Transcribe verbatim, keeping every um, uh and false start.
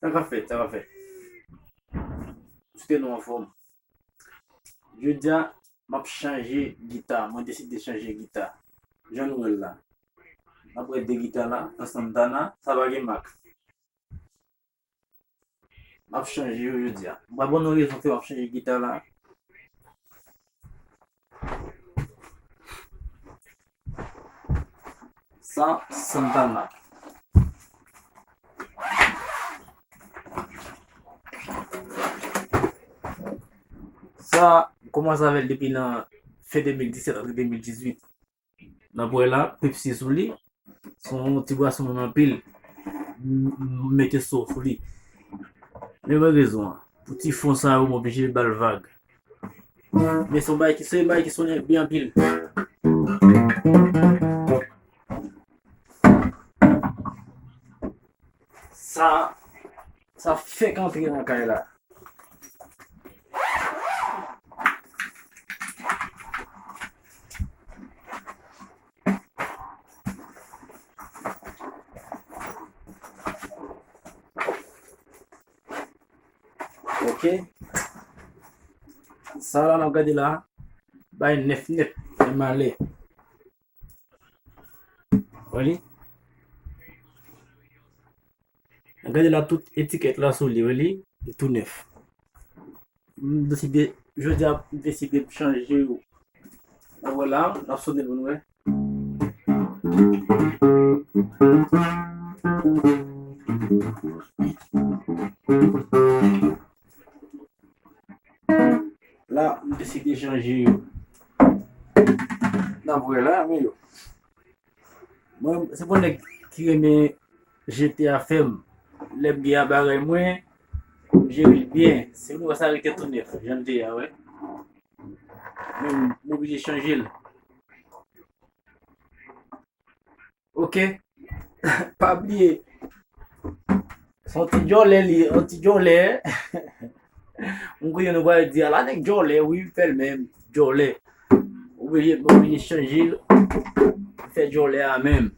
Sa k ap fèt, sa k ap fèt. M swete nou anfòm. Jodi a, m ap chanje gita. Mwen deside chanje gita. Jan nou wè l la. M ap wè de gita la, nan Santana, sa pa gen mak. M ap chanje yo jodi a. M pa ban nou rezon fè m ap chanje gita la. Sa, Santana. Sa, m kòmanse avè l depi nan fen de mil disèt antre de mil dizuit. N ap wè la, Pepsi sou li. Se yon ti bwason m renmen anpil. M, m mete so sou li. Men mwen rezon an. Pou ti fon sa yo, m oblije ba l vag. Men se yon bagay ki, se yon bagay ki sonnen byen anpil. Sa, sa fèk antre nan kay la. Ok. Sa la n ap gade la. Bay nèf nèt. Nèf malè. Wè li. N ap gade la tout etikèt la sou li, wè li. Li tou nèf. M deside, jodi a, m deside m chanje yo. N ap wè la, n ap sonnen pou nou wè. La, m deside chanje yo. N ap wè la, men yo. Mwen, se pou nèg ki renmen G T A fè m. Lè m gen a bagay mwen, m jere l byen. Se pou nou wè sa rete tou nèf, jan l te ye a, wè. Men m oblije chanje l. Ok. Pa bliye. Se yon ti djòlè li, yon ti djòlè. M konnen nou pral di, "Ala nèg djòlè, wi, m fè l menm, djòlè." Oblije, oblije chanje l. Fè djòlè a menm.